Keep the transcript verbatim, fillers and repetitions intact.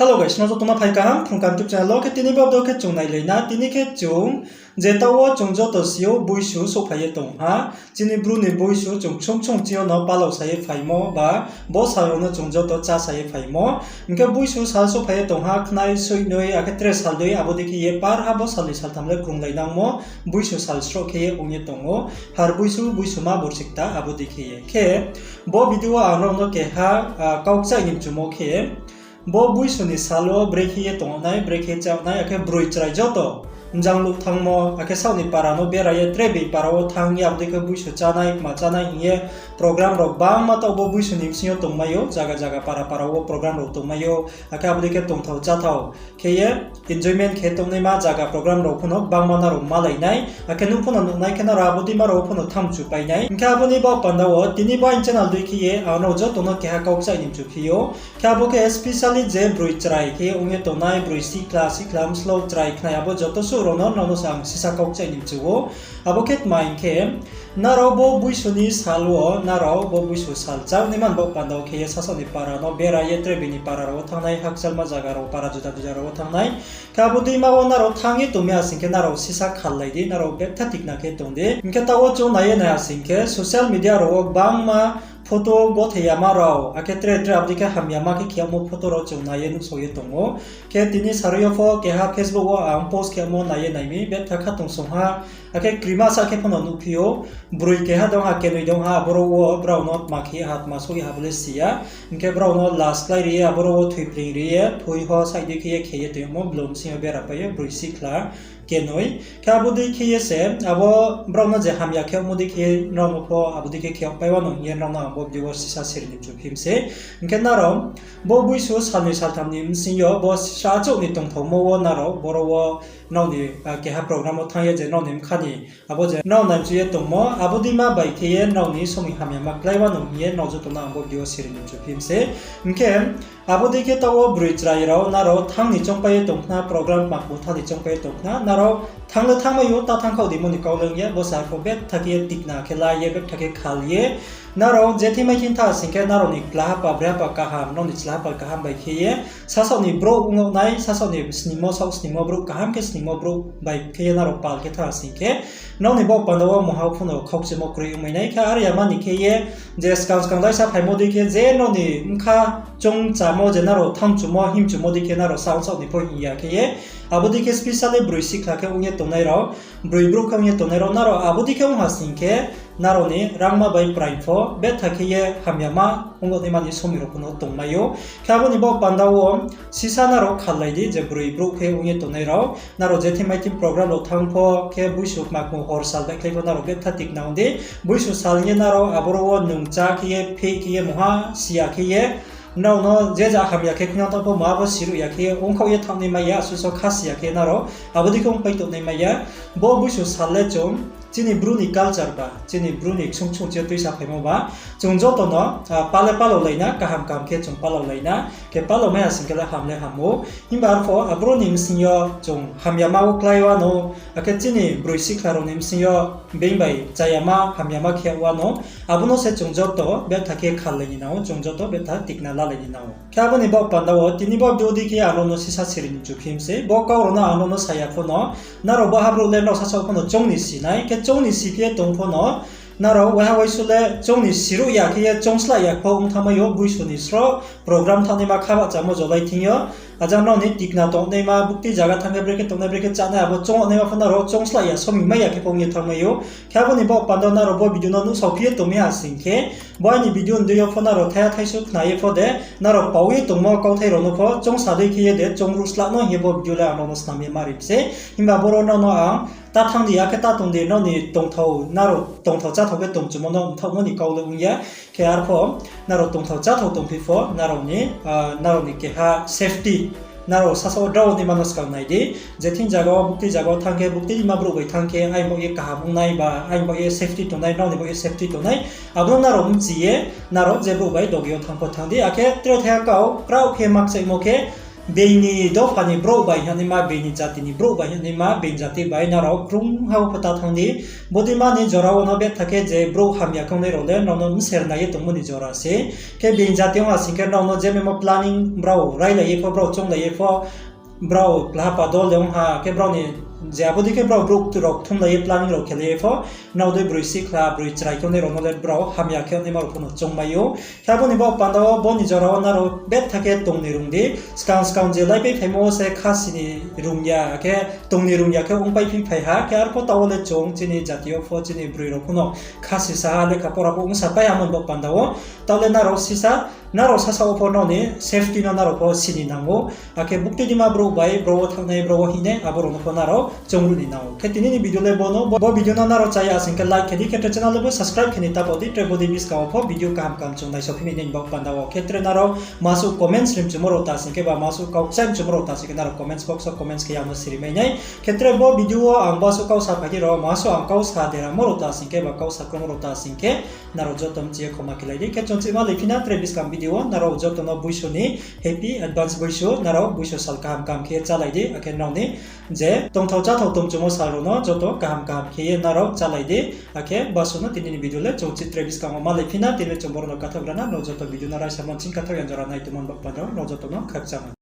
Hello guys, nrao joto no phai kaham Phrung Kaham YouTube channel wo. Khe tini bo video khe chung nailai na, tini khe chung je taoh wo chung joto si ou, boisu souhphai ye tong ha. Chini Bru ni boisu chung ksung ksung ching yo no palao sa ye phaimo ba, bo sal rao no chung joto chá sa ye phaimo. Hing khe boisu sal souhphai ye tong ha, khnai soihnoi, akhe tre sal dei, abo dei khe ye par ha bo sal ni saltham le krunglai nangmo, boisu sal sroh khe ye ong ye tong ou. Har boisu, boisu ma borsi kta, abo dei khe ye. Khe bo video wo ang nrao no keha, ah, kau kchaih ni mchumo khe, bo boisu ni sal wo brekhe ye tong nai, brekhe chá nai, akhe broi chrai joto mjang luh thanngmo, akhe saoh ni para no bera ye tre bini para wo thanng ye, abo dei khe boisu chánai, kma chánai hing ye program rao gbangma taoh bo boisu ni bsing yo tongmai ou, zaga zaga para para wo program rao tongmai ou, akhe abo dei khe tongthao cháthao khe ye enjoyment khe tongnaima zaga program rao pho no gbangma nrao malai nai, akhe nuh pho no nuh nai khe nrao abo deima rao pho no thanng mchupai nai. Hing khe abo ni baoh panda wo tini bo aini channel dei khe ye ang nrao joto no keha kau kchaih ni mchuphi ou. Khe abo khe especially je broi chrai khe ong ye tongnai, broi sihkhla, sihkhla mslo chrai khnai, abo joto suh rao no nrao no se ang sisa kau kchaih ni mchu ou. Abo khe tma hing khe, nrao bo boisu ni sal wo nrao bo boisu sal chá naima ni baoh panda wo khe ye sasaoh ni para no bera ye tre bini para rao wo thanng nai, hakchalma zaga rao, para juda juda rao wo thanng nai. Khe abo deima wo nrao thanng ye tong mi ha sing khe nrao sisa khallai di, nrao betha tikna khe tong di. Hing khe taoh wo chung nai ye nai ha sing khe social media rao wo gbangma photo gothei yama rao, akhe tre tre abo dei khe hamyama khe khe yagmo photo rao chung nai ye nuhsao ye tong ou. Khe tini sarui yo pho keha Facebook wo ang post khe yagmo nai ye nai mi, betha khatungsung ha, akhe krima sa khe pho no nuhphi ou. Broi keha dong ha, kenoi dong ha, aboro wo brao no tma khe ha, tma soi ha bo le si ya. Hing khe brao no last klái ri ye, aboro wo thoipring ri ye, thoi ho side dei khe ye khe ye tongmo, blong bsing yo bera pai ye, broi sihkhla kenoi. Khe abo dei khe ye se, abo brao no je hamya khe yagmo dei khe ye nrao no pho abo dei khe khe yagpai wanou hing ye nrao no ang bo video wo sisa siri ni mchuphi mi se. Hing khe nrao bo boisu salnoi saltham ni bsing yo bo sisa achouh ni tongthaomo wo nrao boro wo nrao ni, ah, keha program wo thanng ye je nrao ni bkha ni abo je nrao naimchu ye tongmo, abo deima bai khe ye nrao ni somoi hamyama klái wanou hing ye nrao joto no ang bo video wo siri ni mchuphi mi se. Hing khe abo dei khe taoh wo broi chrai rao nrao thanng ni choungpai ye tong khna, program kma kma thanng ni choungpai ye tong khna, nrao thanng le thanngmai ou, ta thanngkhaoh dimo ni kau le ong ya, bo se arphuh betha khe ye tikna khe la ye, betha khe khal ye, nrao je thingmai thing tha sing khe nrao ni klaha pa, breha pa kaham, nrao ni chlaha pa kaham bai khe ye, sasaoh ni brouh ong nai, sasaoh ni sningmo, saoh sningmo brouh, kaham khe sningmo brouh bai khe ye nrao pal khe tha sing khe, nrao ni baoh panda wo mungha pho no khaukchimo kroi ongmai nai. Khe are yama ni khe ye, je skang skang daisa phaimo dei khe je nrao ni bkha choung chámo je nrao thanngchumo, himchumo dei khe nrao sasaoh ni pho hing ya khe ye, abo dei khe specially broi sihkhla khe ong ye tongnai rao, broi brouh khe ong ye tongnai rao, nrao abo dei khe ong ha sing khe, nrao ni rangma bai prai pho betha khe ye hamyama ong naima ni somoi rao pho no tongmai ou. Khe abo ni baoh panda wo sisa nrao khallai di, je broi brouh khe ong ye tongnai rao, nrao je thingmai thing program rao thanng pho, khe boisu kma kma hor sal baihkhlai pho nrao betha tikna ong di. Boisu sal hing ye nrao aboro wo nung chá khe ye, pheh khe ye, mungha si ya khe ye, nrao no je ja hamya khe khuinang tang pho, ma abo siruh ya khe ye, ongkhaoh ye thanng nai mai ya, asuh so kha si ya khe nrao abo dei khe ongpai tong nai mai ya. Bo boisu sal le chung chini Bru ni culture ba, chini Bru ni ksung ksung chi yo tuisa phaimo ba, chung joto no, ah, pale palao lai na, kaham kaham khe chung palao lai na, khe palao mai ha sing khe le ham le ham ou. Himba arphuh aboro ni bsing yo chung hamyama wo klái wanou, akhe chini broi sihkhla rao ni bsing yo being bai chayama, hamyama khe wanou, abo no se chung joto betha khe khallai ni nang ou, chung joto betha tikna lalai ni nang ou. Khe abo ni baoh panda wo tini bo video dei khe ang nrao no sisa siri ni mchuphi mi se. Bo kau rao no ang nrao no sa ya pho no, nrao bo ha brouh le nrao sasaoh pho no choung ni si nai, khe choung ni si phi ye tong pho no, nrao waiha waisu le choung ni siruh ya khe ye choung slah ya pho ong thanngmai ou, boisu ni sroh program thanng naima kha bahchamo jolai thing yo. Ajang nrao ni tikna tongnaima, buktui zaga thanng khe brekhe tongnai, brekhe chánai, abo choung naima pho nrao choung slah ya, somoi mai ya khe pho ong ye thanngmai ou. Khe abo ni baoh panda wo nrao bo video no nuhsao phi ye tong mi ha sing khe, bo aini video ni dei yo pho nrao thaiha thaisu khna ye pho de, nrao pao ye tongmo kauthai rao no pho choungsa dei khe ye de, choung ruh slah no hing ye bo video le ang nrao no snam ye ma ri mi se. Himba boro nrao no ang ta thanng di, akhe ta tong di, nrao ni tongthao, nrao tongthao cháthao khe tongchumo no mthaohmo ni kau le ong ya. Khe arphuh nrao tongthao cháthao tongphi pho, nrao ni, ah, nrao ni keha safety, nrao sasaoh wo drao naima no skang nai di. Je thing zaga wo, buktui zaga wo thanng khe, buktui naima brouh bai thanng khe, aini baoh ye kaham ong nai ba, aini baoh ye safety tongnai, nrao ni baoh ye safety tongnai, abo no nrao bchi ye, nrao je brouh bai dogi yo thanng pho thanng di. Akhe tre thaiha kau kraoh khe makchaihmo khe, Being ni dopha ni brouh bai hingnaima, being ni jati ni brouh bai hingnaima, being jati bai nrao krungha wo pho ta thanng di. Bodei ma ni jora wo no betha khe je brouh hamya khe ongnai rao le nrao no mser nai ye tongmo ni jora se. Khe being jati ong ha sing khe nrao no je memo planning brao railai ye pho, brao chounglai ye pho, brao klahapa dol de ong ha, khe brao ni je abo dei khe brao brouh rao kthumlai ye planning rao khelai ye pho, nrao dei broi sikhla, broi chrai khe ongnai rao no le brao hamya khe ongnai ma rao pho no choungmai ou. Khe abo ni baoh panda wo bo ni jora wo nrao betha khe tong ni rung di, skang skang je laipai phaimo wo se kha si ni rung ya, akhe tong ni rung ya khe ongpai phi phai ha, khe arpho taoh wo le chung chini jati yo pho chini broi rao pho no kha si sa ha, lekha pora pho ongsa pai ha mo ni baoh panda wo. Taoh le nrao sisa, nrao sasa wo pho nrao ni safety no nrao pho si ni nang ou. Akhe buktui dima brouh bai, brouh wo thanngnai, brouh wo hingnai, abo rao no pho nrao choungruh ni nang ou. Khe tini ni video le bo no, bo video no nrao chá ya sing khe like khe di, khe tre channel le bo subscribe khe ni ta pho di, tre bodei buskang wo pho video kaham kaham chung naisao phi ni nai ni baoh panda wo. Khe tre nrao masuh comments rimchumo rao ta sing khe ba masuh kau kchaimchumo rao ta sing khe nrao comments box wo comments khe ya no siri mai nai. Khe tre bo video wo ang basuh kau sa phai di rao, masuh ang kau sa deramo rao ta sing khe ba kau sa kromo rao ta sing khe, nrao joto mchi ye khoma khelai di. Khe chung chihma lai phi na tre buskang video wo, nrao joto no Boisu ni happy advance Boisu, nrao Boisu sal kaham kaham khe chálai di, akhe nrao ni je tongthao cháthao tongchumo sal rao no joto kaham kaham khe ye nrao chálai di. Akhe basuh no tini ni video le chung chih tre buskang wo ma lai phi na, tini le chung boro no kathaoh gra na, nrao joto video no raisa mon ching kathaoh yang jora nai tongmo ni baoh panda wo nrao joto no khakchang.